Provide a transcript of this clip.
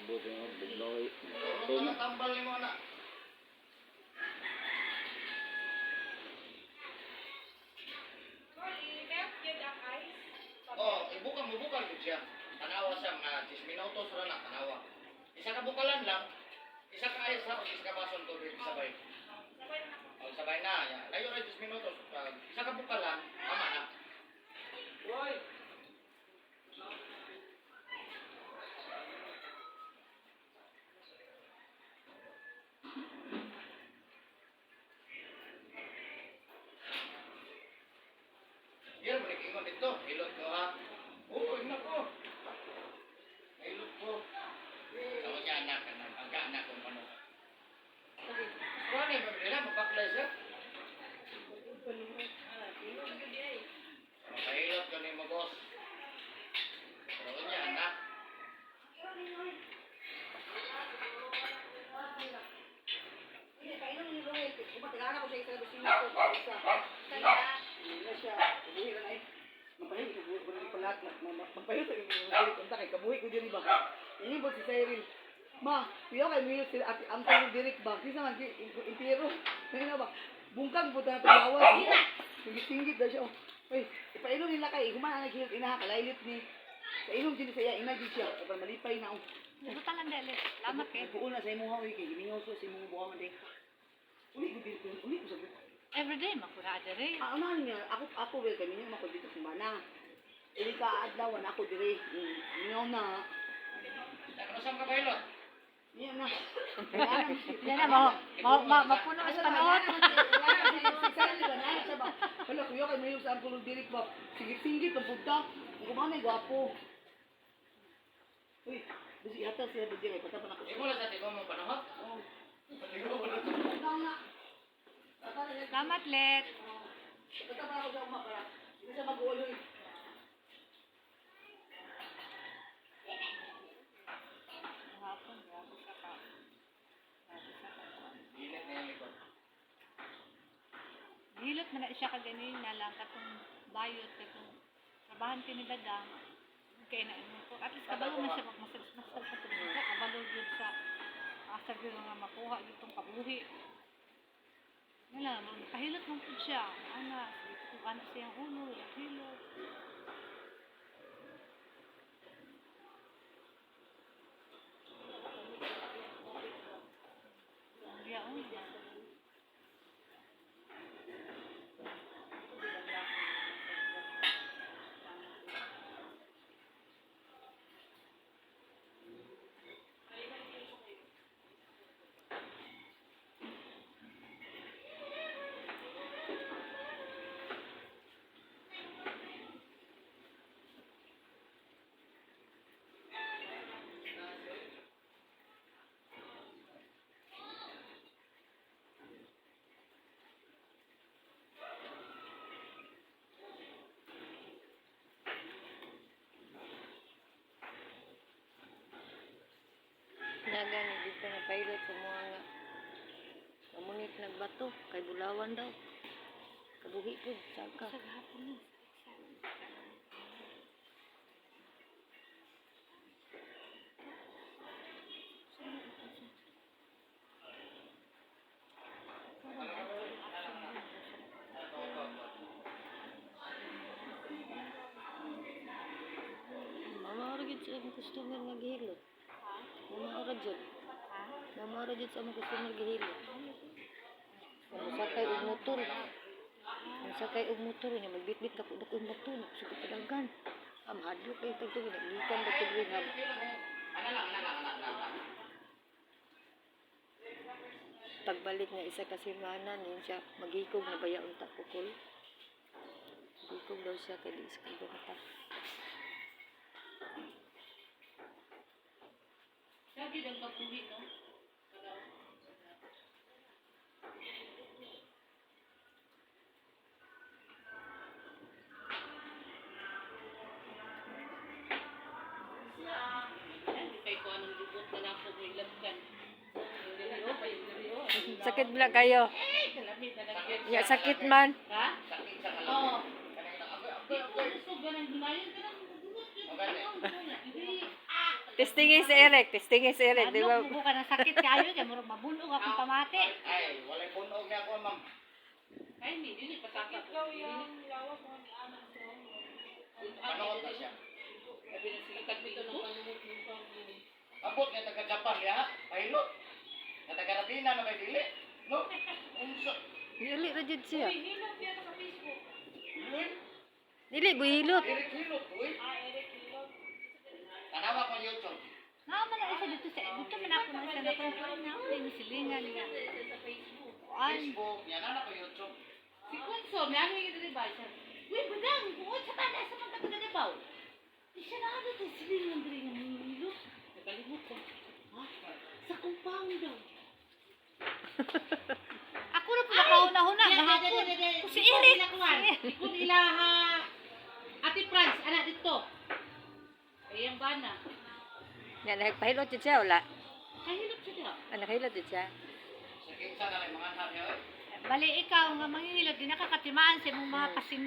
Abot yung bugloy. Tulog na tambal nimo ana. I-melt yun ang ice. Oh, ibukal mo bukal gud siya. Tanawa siya mga 10 minutos ra na tanawa. Isa ka bukalan lang. Isa ka ice ha, isa ka basong tubig sabay. Sabay na ako. Oh, sabay na. Ya. Layo ra 10 minutos. Isa ka bukalan, tama na. Hoy! Yan mo ingon dito. Hilot ko ha. Oo, ina ko. Hilot ko. Ako niya anak, anak, ang anak kung ano. Kuha ni, nila, mabaklay siya. Makahilot ka ni mo, boss. Pero niya, anak. Kainom ni Roel. Kumatigaan ako sa isa gusto niya ko. Isa. Kaya, Wala siya. Kabuhi lang ay. Mapahil ko ko na palat na magpahil sa imong unta kay kabuhi ko diri ba. Ini ba si Cyril? Ma, kuya kay Mio sila ati ang tawag direk ba? Kisa man impiro. Ngayon na ba? Bungkag po na tawawan. Singgit-singgit daw siya. Oh. Uy, ipainom nila kay human ang naghilot inaha kalaylit ni. Sa inom din sa iya ina gid siya para malipay na. Oh. buta lang dali. Salamat kay. Buo na sa imong oy kay gimingaw sa imong buwangan day. Uli ko dito, uli ko sa Everyday, makura dere. Ah, ano niya, ako well kami niya ako dito sa mana. Ili ka adlaw na ako dire. Mingaw na. Ano saan ka kahilot? Niya na. Yan na, mapuno sa panahon. Wala kuya kay mayo sa angkulog diri ba. Sige-singgit ang punta. Ang kumana gwapo. Uy, bisi hata siya bisi kay pata pa na ko. Imo lang sa tigo mo panahot. Oh. Tigo mo lang. Na na. Salamat, Let. Pata pa ako sa uma para. Hindi siya mag-uloy. Hapon, grabe sa ka. Grabe sa ka. Init na yung likod. Hilot man na siya kaganina lang katong bayot katong trabahan ni Dadang. Kay na imo ko. At least kabalo man siya magmasal masal sa tubig. Kabalo gyud sa asa gyud nga makuha gyud tong kabuhi. Nila, kahilot man pud siya. Ana, kung ano siyang ulo, hilot. Ang oh. Naga ni dito na pilot sa mga nga kamunit nagbato kay bulawan daw. Kabuhi po saka. Sa gahapon na. Mama ora gid sa among customer nga gihilot. Mama ora jud. Mama ora jud sa among customer gihilot. Musakay og motor. Musakay og motor nya magbitbit dako dako og motor sa padagan. Am hadlok kay tagtubi naglikan ba tugwi nga Ana lang, ana lang, ana lang, ana lang. Pagbalik nga isa ka semana nin siya maghikog na baya unta kukul. Hikog daw siya kay di sa kagata. Lagi ang kapuhi, no? Sakit bla kayo. Ya sakit man. Sakit sa kalapit. Kanang ina, agoy, agoy, agoy. O gani. Testingin si Eric, testingin si Eric, di ba? Ano mo ka na sakit kayo kay murag mabunog akong pamati. Ay, walay punog niya ako, ma'am. Ay, hindi, dili pasakit. Panood na siya. Abot nga taga Japan niya, pahilot. Nga taga Rabina na may dili. No? Unsa? Dili ra jud siya. Uy, Dili buhilot. Eric Hilot, uy. Tanawa ko YouTube. Naa man na isa dito sa dito man ako na isa na ko na ni silingan nga. Kuan. Facebook, yan na ko YouTube. Si Kunso, may ano yung dili ba siya? Uy, badang, buot sa banda sa mga taga-Davao. Di siya na ano, silingan diri nga nilot. Nakalimot ko. Ha? Sa compound daw. Ako ra pud nakauna-huna gahapon. Kung si Eric. Kung ila ha, Ate Franz, anak dito. Ayan ba na? Nga nagpahilot jud siya wala. Kahilot siya daw. Ah, nakahilot jud siya. Sa kinsa na lang mga anak niya, oy. Bali ikaw nga manghihilot di nakakatimaan sa imong mga pasyente.